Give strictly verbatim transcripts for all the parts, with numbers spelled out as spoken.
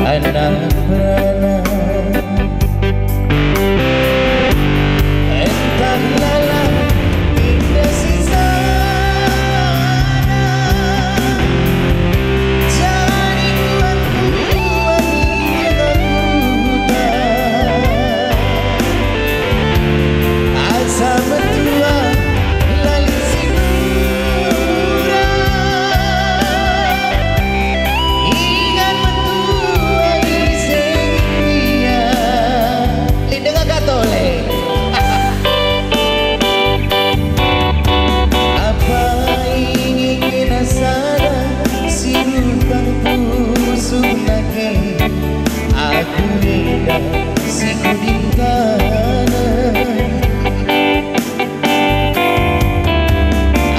anak beranak. Entah lalap indah si sana, jadi kuat-kuat indah kuta. Asa metua lalap si nura, ingan metua ise ngintia. Denga katole. Apai nge kena sada si rutang pusuh nake, aku enda si kudintana.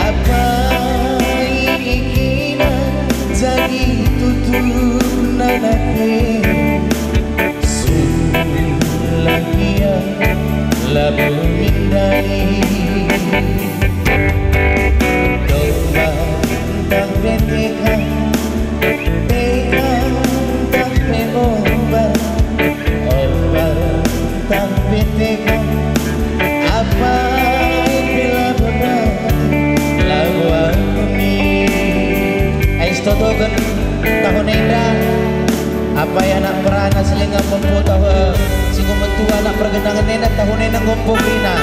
Apai nge kena jadi tutupna nake. Sungguhlah ia labo min ndai. Domba ntah pe teka, teka ntah pe omba, omba ntah pe teka, apai pe labo ndai, labo aku min. Ais totoken tahun enda. Apai anak perana si langa mempo tahu, eh, si enggo metua anak pergenangen enda tahun enda enggo empo kerina.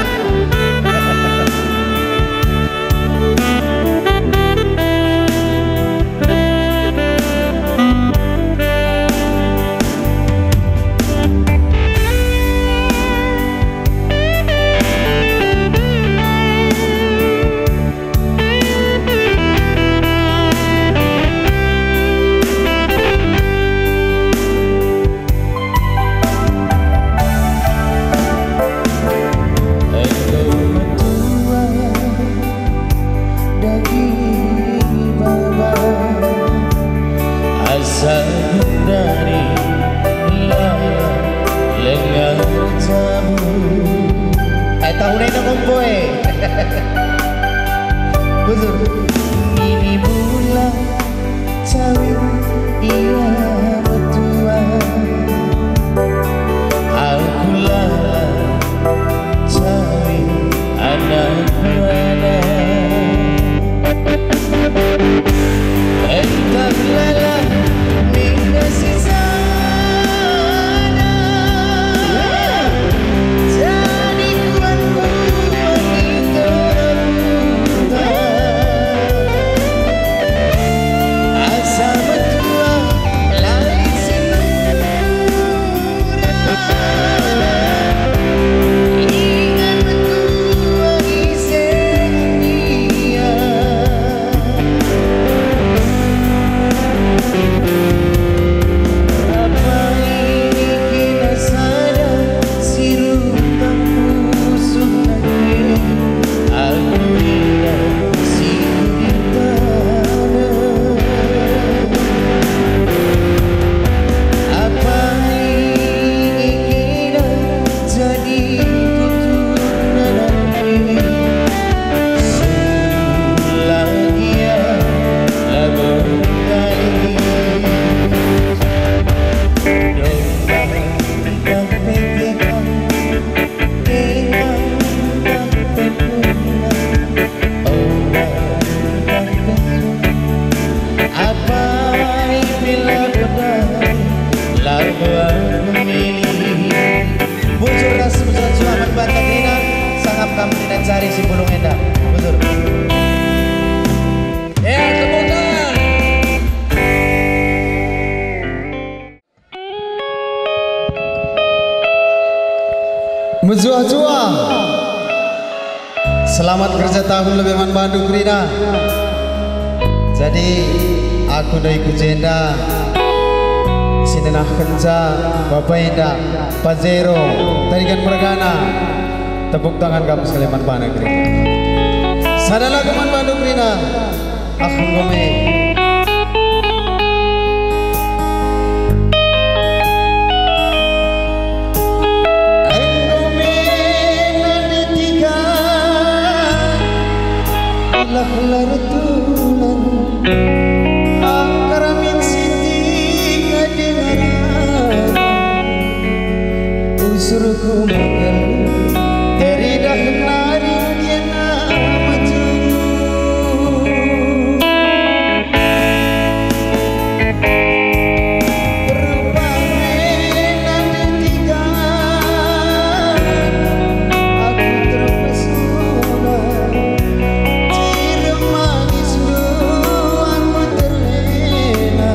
Enggo metua daging baba, asa gundari lalap lenga jabu. Eh, tahun enda enggo empo, eh. Bujur. Nini bulan cawin ia metua. Aku lalap cawin anak beranak. Entah lalap min ndai si sana, jadi kuat-kuat indah kuta. Asa metua lalap si nura, ingan metua ise ngintia. Apai nge kena sada si rutang pusuh nake, aku enda si kudintana. Apai nge kena jadi tutupna nake, sungguhlah ia labo ndai. Domba ntah pe teka, teka ntah pe punga, omba ntah pe, apai pe labo ndai, labo aku milih. Bujur ras metua-tua man banta kerina, sangap kam kerina cari si pulung enda. Bujur. Ya, tepuk tangan. Mejuah-juah. Selamat kerja tahun lebe man bandu kerina. Jadi, aku ndai ku jenda si nenahkenca bapa enda, Pajero, Tarigan mergana. Tepuk tangan kam sekali man bana kerina. Sada lagu man bandu kerina. Ah, enggo me. Enggo me nande tiga, lah lar tulang. Angkara min siti kadengaran. Suruhku menggeluh, teridah nari kena maju. Rupane nande tiga, aku terpesona. Cirem manis ndu aku terlena.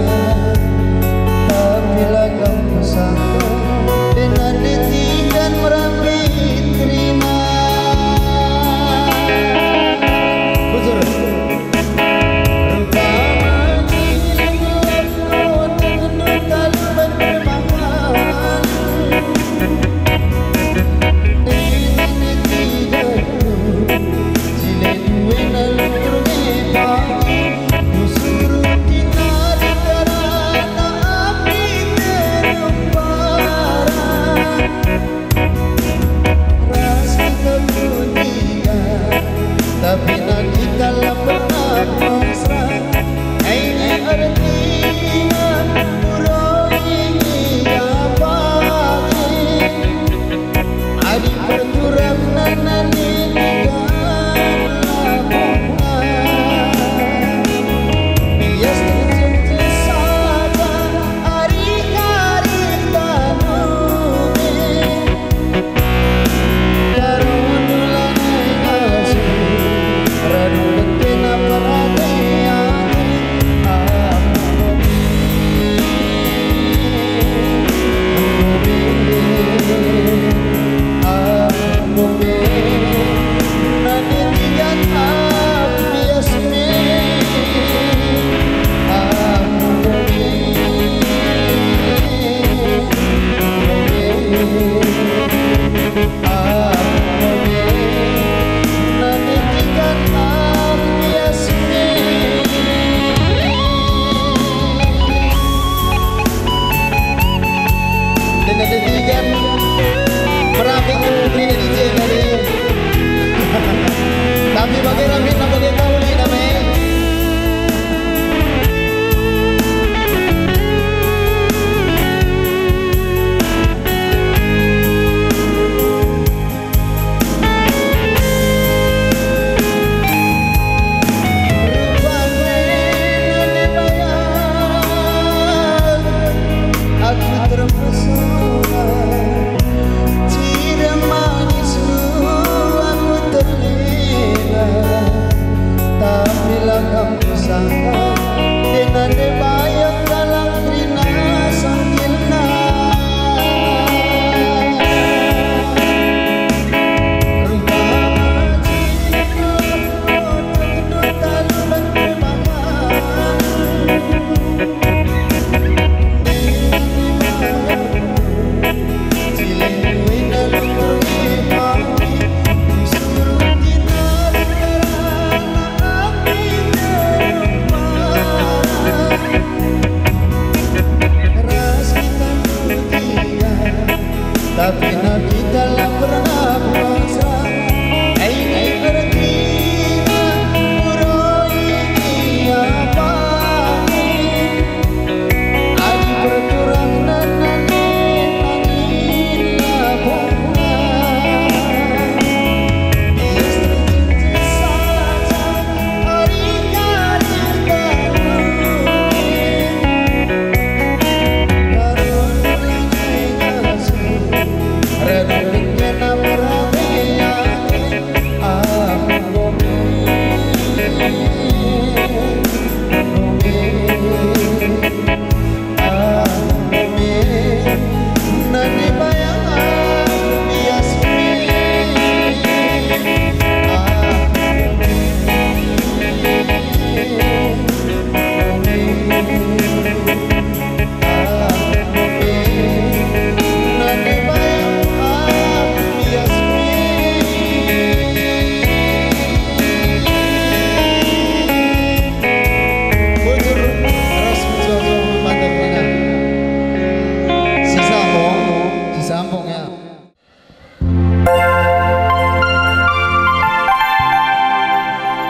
Tapi la kam kusangka, denga detikan merambit kerina. Bujur. Rupama ngilang-ngilang otakndu talu ban permahan. Denga detikanku, jile due nalu turme pagi. Kusuruh tinari karana api terempara. Ras kita bertiga, tapi na kita la pernah mesra. Ini artina puroi ia pagi. Adi perturangna nande tiga labuhna. Bias terjejeh saja ari-ari tanu e. Taruhna lanai asu, radu betena perate ate. Denda detikan merapik kerina D J tadi. Tapi bage rapikna bage tau ulina me. Aku terpesona, cirem manis lu aku terlena, tapi la kam kusangka, denga deba yang dalam kerina sangkilna. Rupama cinta Tapi na kita la pernah mesra. Ai, ai, ertina puroi ia pagi. Adi perturangna nande pagi labuhna. Istri saja ari-ari terlungi.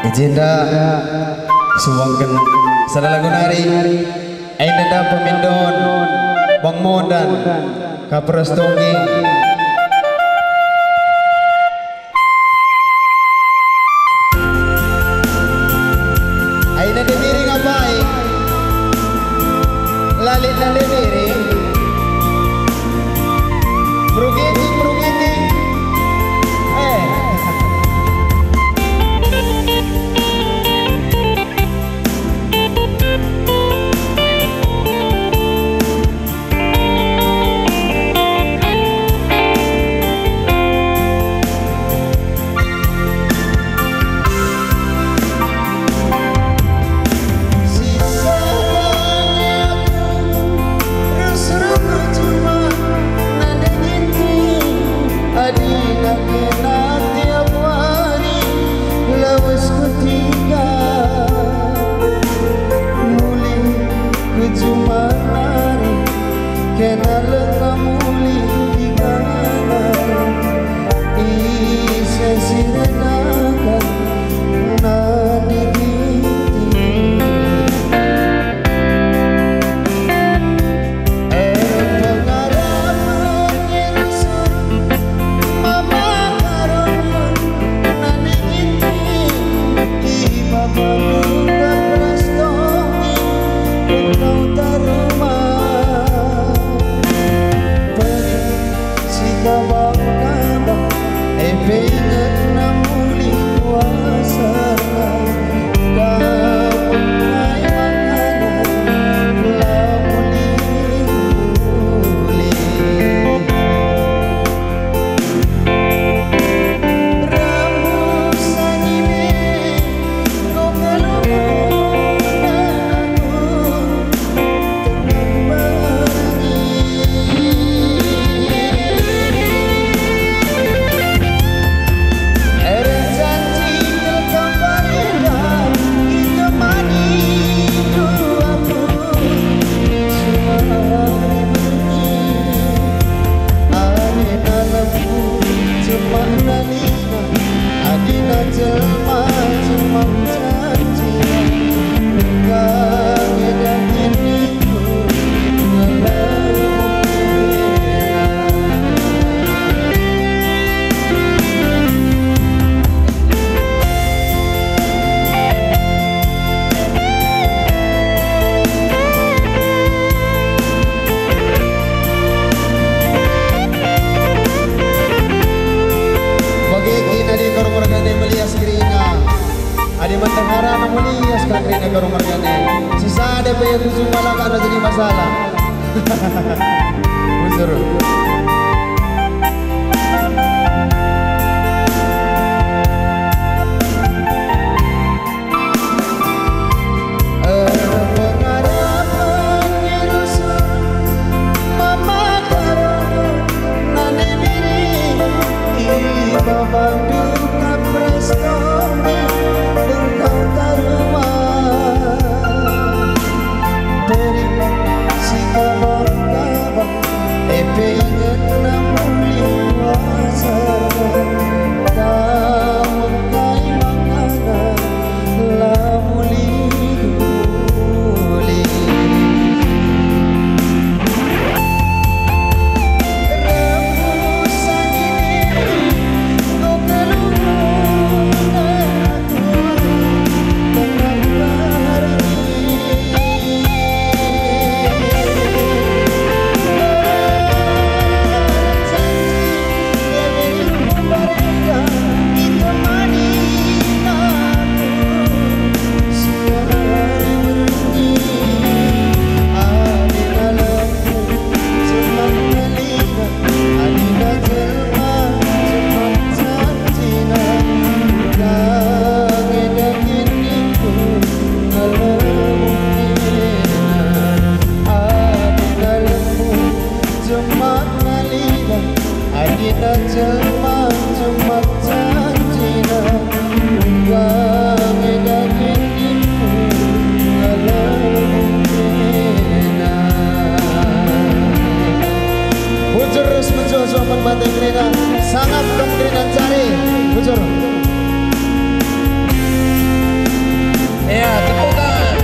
Ejenda suangken sada lagu nari. Enda pemindon Bang Mondan, Kapras Tonggi, Merugiting, merugiting. Eh. Adina kena tiap wari lawes kutinggal. Mulih ku juma nari, kena leka mulih tinggal. Ise si redakan nadi ginting. Erpengarapen ngensa mama karungun nadi ginting. Iba padu kapras tongi engkau tarima. Peri sikabang-kabang, e pe ingetna mulih puasana. Dapet kai makanan la mulih-mulih. Rambu sangine enggo keluhna aku. Adina jelma cuma mencaci, engkau ngedahin ningku ngelebukina. Bage kin adi karu mergane melias kerina. Adi mentehara melias kerina karu mergane. Si sada pe aku jumpa laka enda jadi masalah. Bujur. Erpengarapen ngensa mama karungun nadi ginting. Iba padu kapras tongi engkau tarima. Peri sikabang-kabang, e pe ingetna mulih puasana. Dapet kai makanan la mulih-mulih. Rebus angin enggo keluhna. Adina jelma, jelma janjina, dage-dage ningku ngelebukina. Adina lembu, jelma ngalina, adina jelma, jelma janjina, dage-dage ningku ngelebukina. Bujur ras mejuah-juah man banta kerina, sangap kam kerina ncari. Bujur. Ya, tepuk tangan.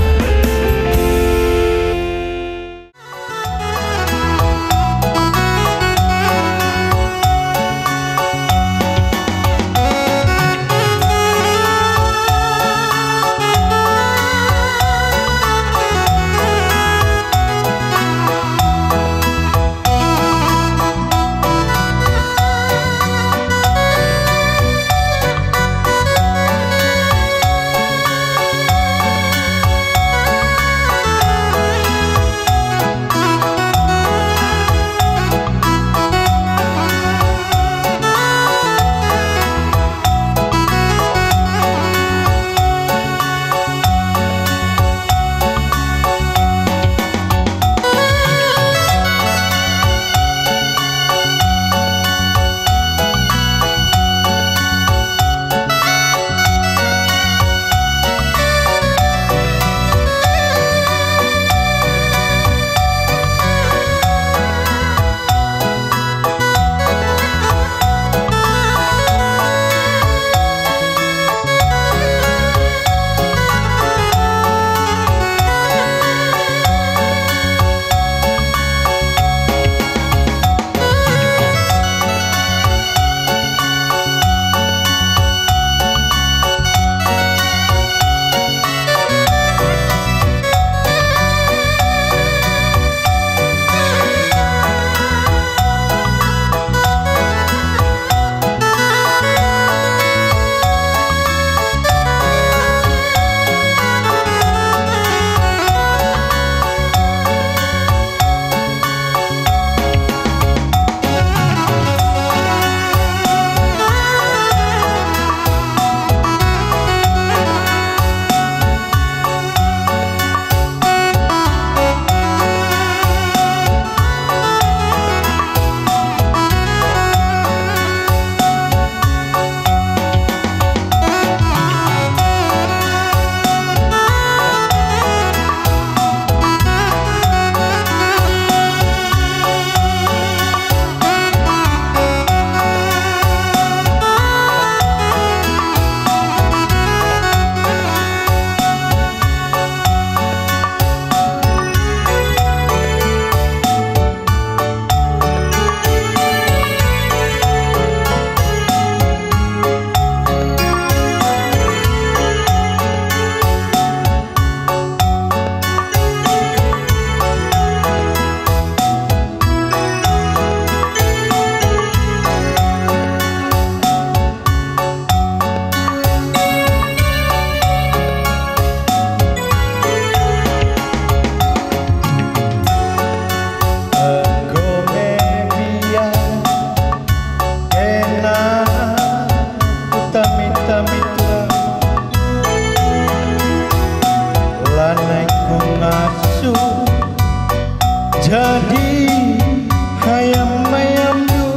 Mayam-mayamndu,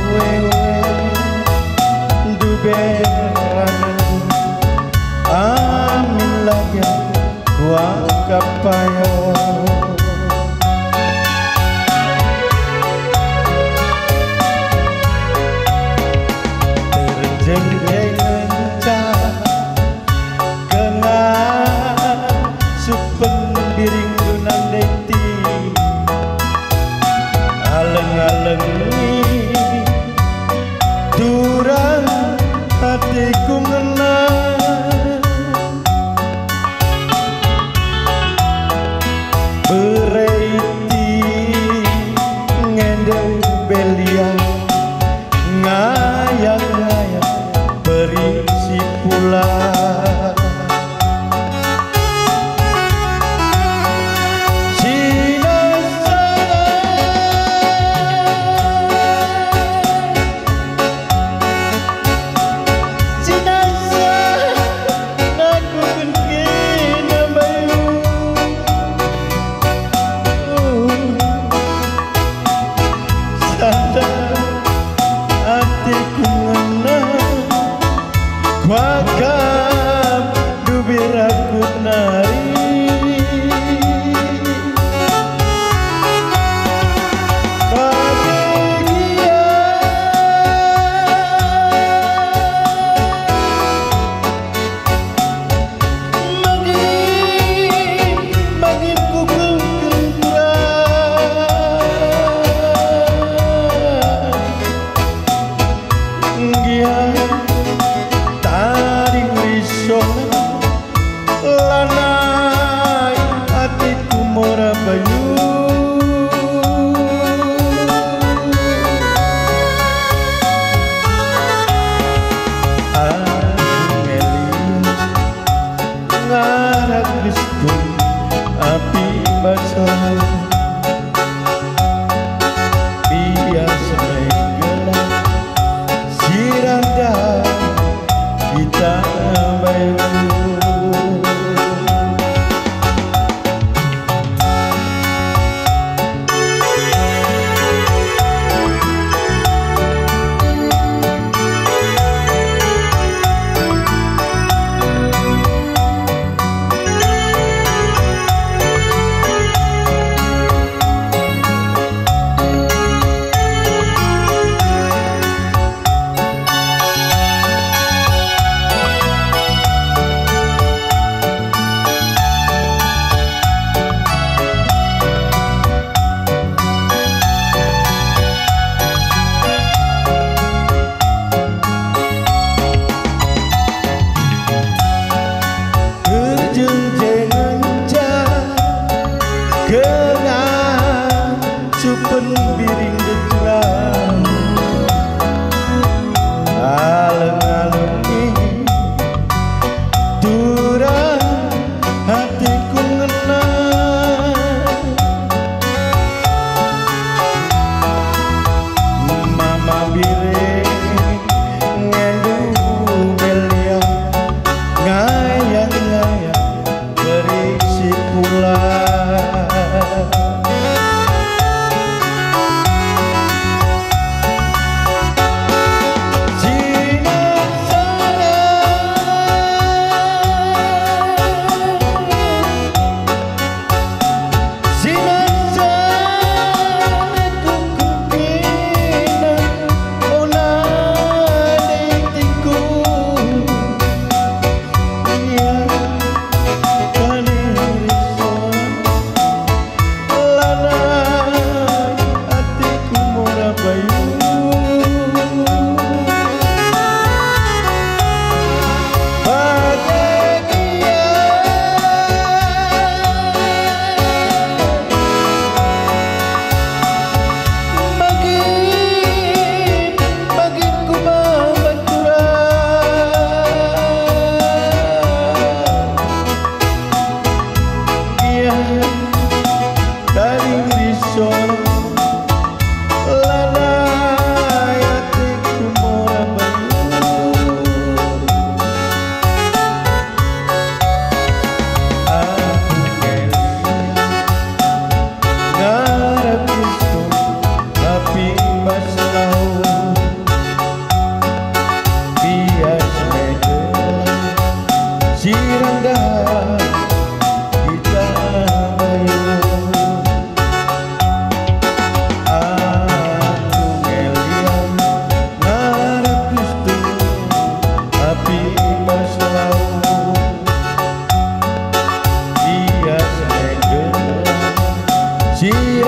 wewe nduberan, amin lage kuakap payo. Terjeng-jeng ngenca kena supen biring dunan deti. Aleng-alengi turang ateku ngena. Bereti ngende belian, ngayang-ngayang berisi pula. Sinasana, sinasana aku kin kena bayu. Sada ateku ngena, kuakap ndube rakut nari. Bage gia. Magin, magin kukengkeng kurang. Enggia tading risong lanai ateku mora bayu. Aku melihat ngarak Kristus api basa. Bias megelah siranda kita bayu. Erjeng-jengenca kena supen biring deturan. Aleng-alengi turang ateku ngena. Mama biring ngendu belia, ngayang-ngayang berisi pula.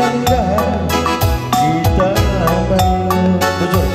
Kita malu. Bujur.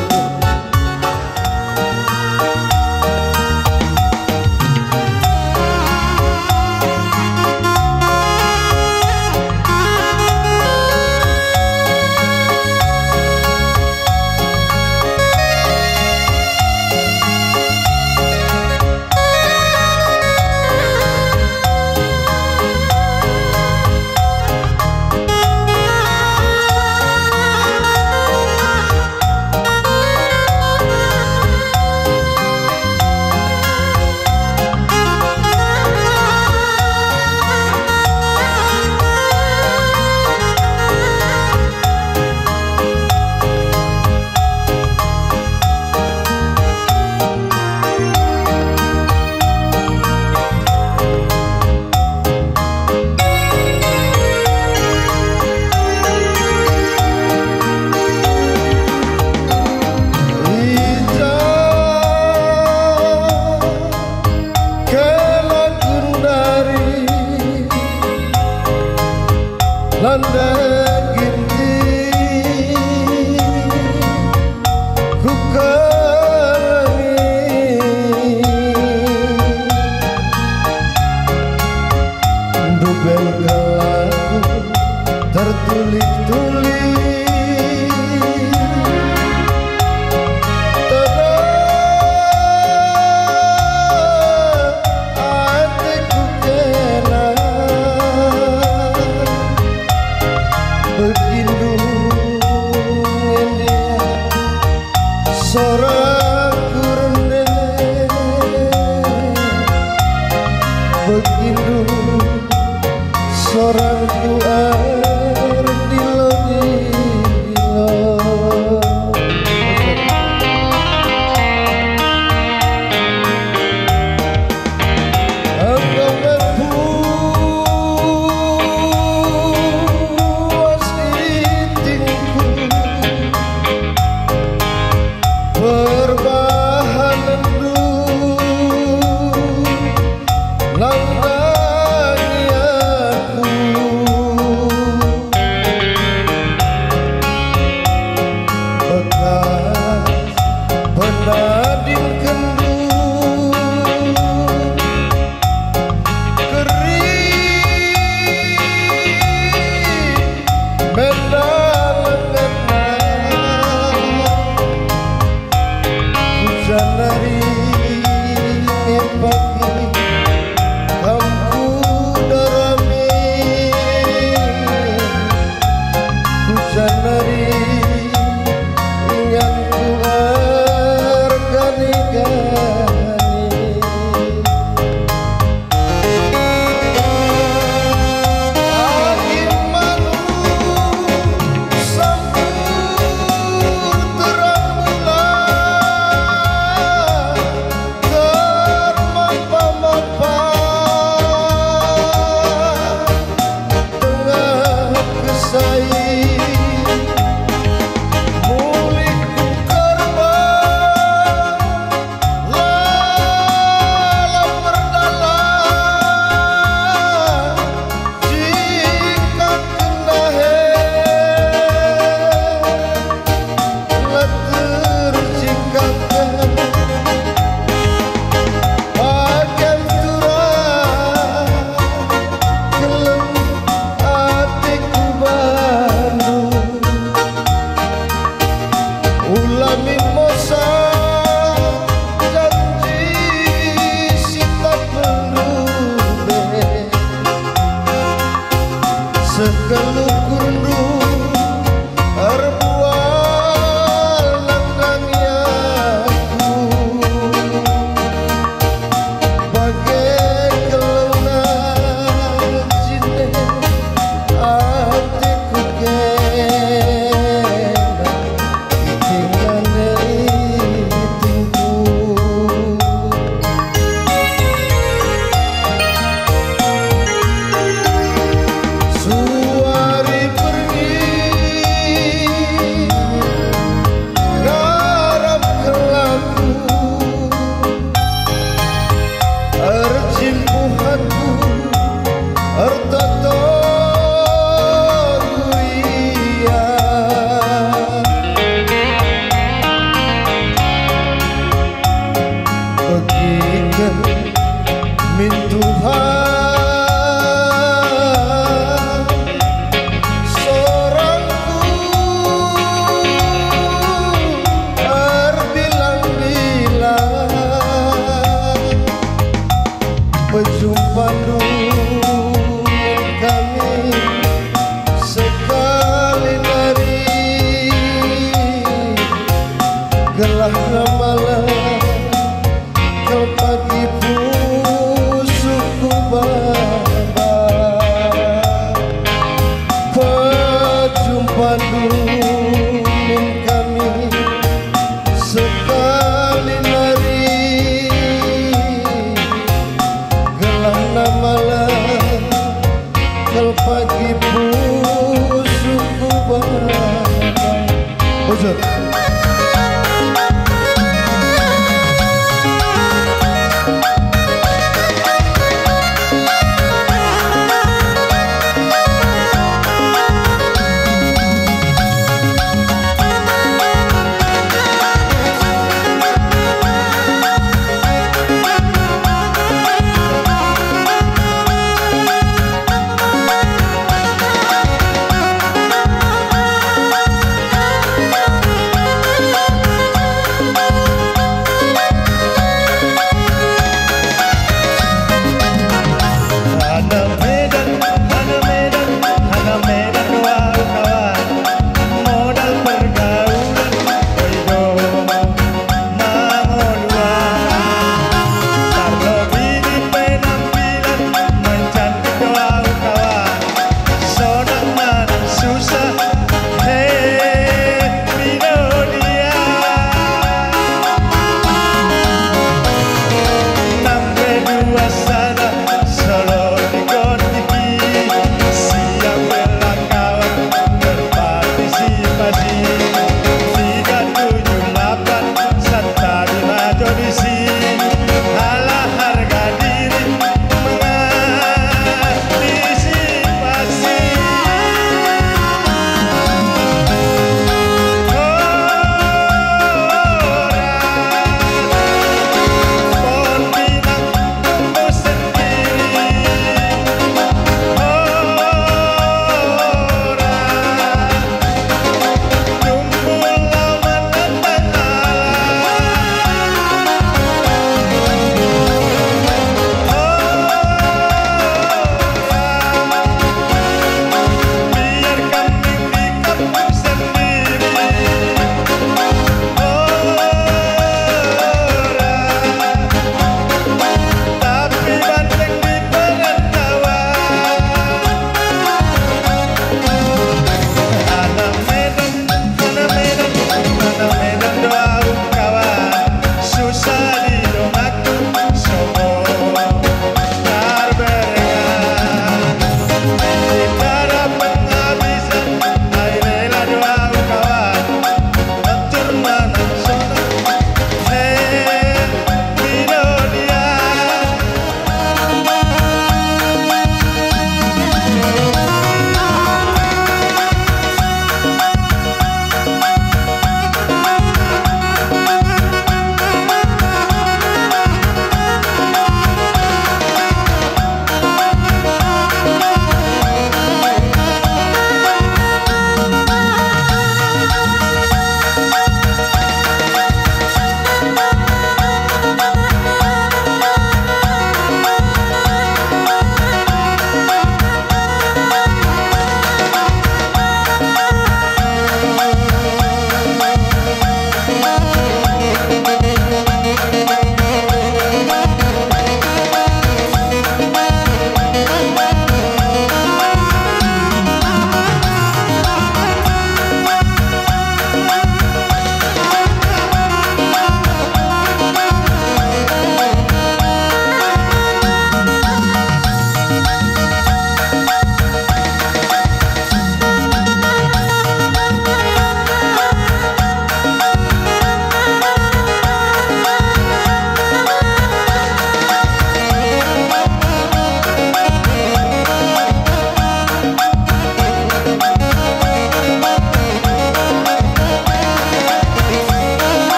I ja kela gundari, landek ginting kukelengi. Ndube kelaku tertulik-tulik. Tedang ateku kena begindu ngendian sorangku rende. Begindu sorangku erdilo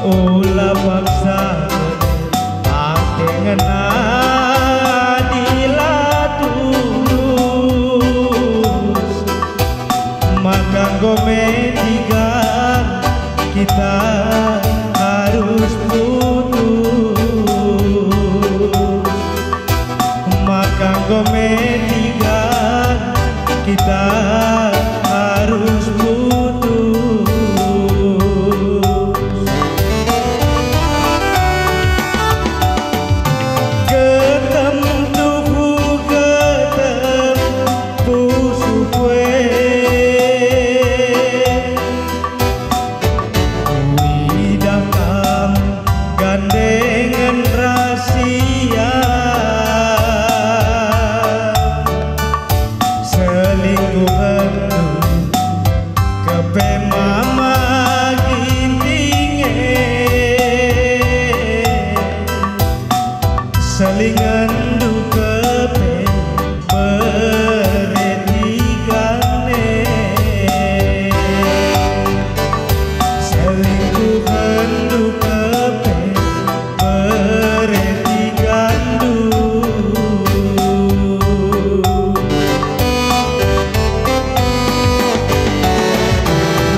Ula paksaken ate ngena adi la tulus, maka enggo me tiga kita harus putus. Maka enggo me tiga kita harus putus. Getem tuhu, getem pusuhku e. Kuidah kam gandengen rasia, selingkuhenndu kepe Mama Ginting e. Selingenndu kepe bere tiga e. Selingkuhenndu kepe bere tiga e.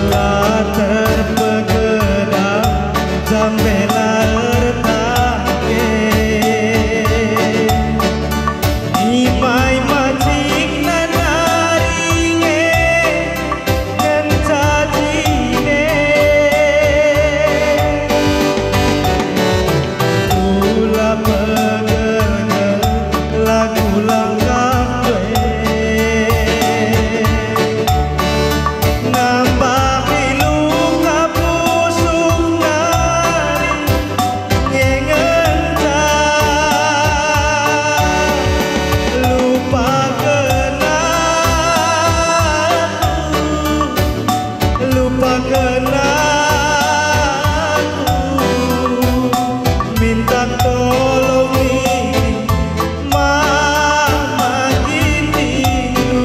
La terpegedam jambe la ertangke. Ima-ima cikna nari nge ngenca jine. Ula pegelgel lagu langkah e. Nambahi luka pusuh nari nge ngenca. Lupaken aku, lupaken aku, minta tolong ini Mama Gintingku.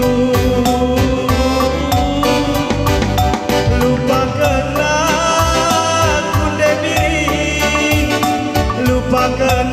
Lupaken aku nde biring, lupaken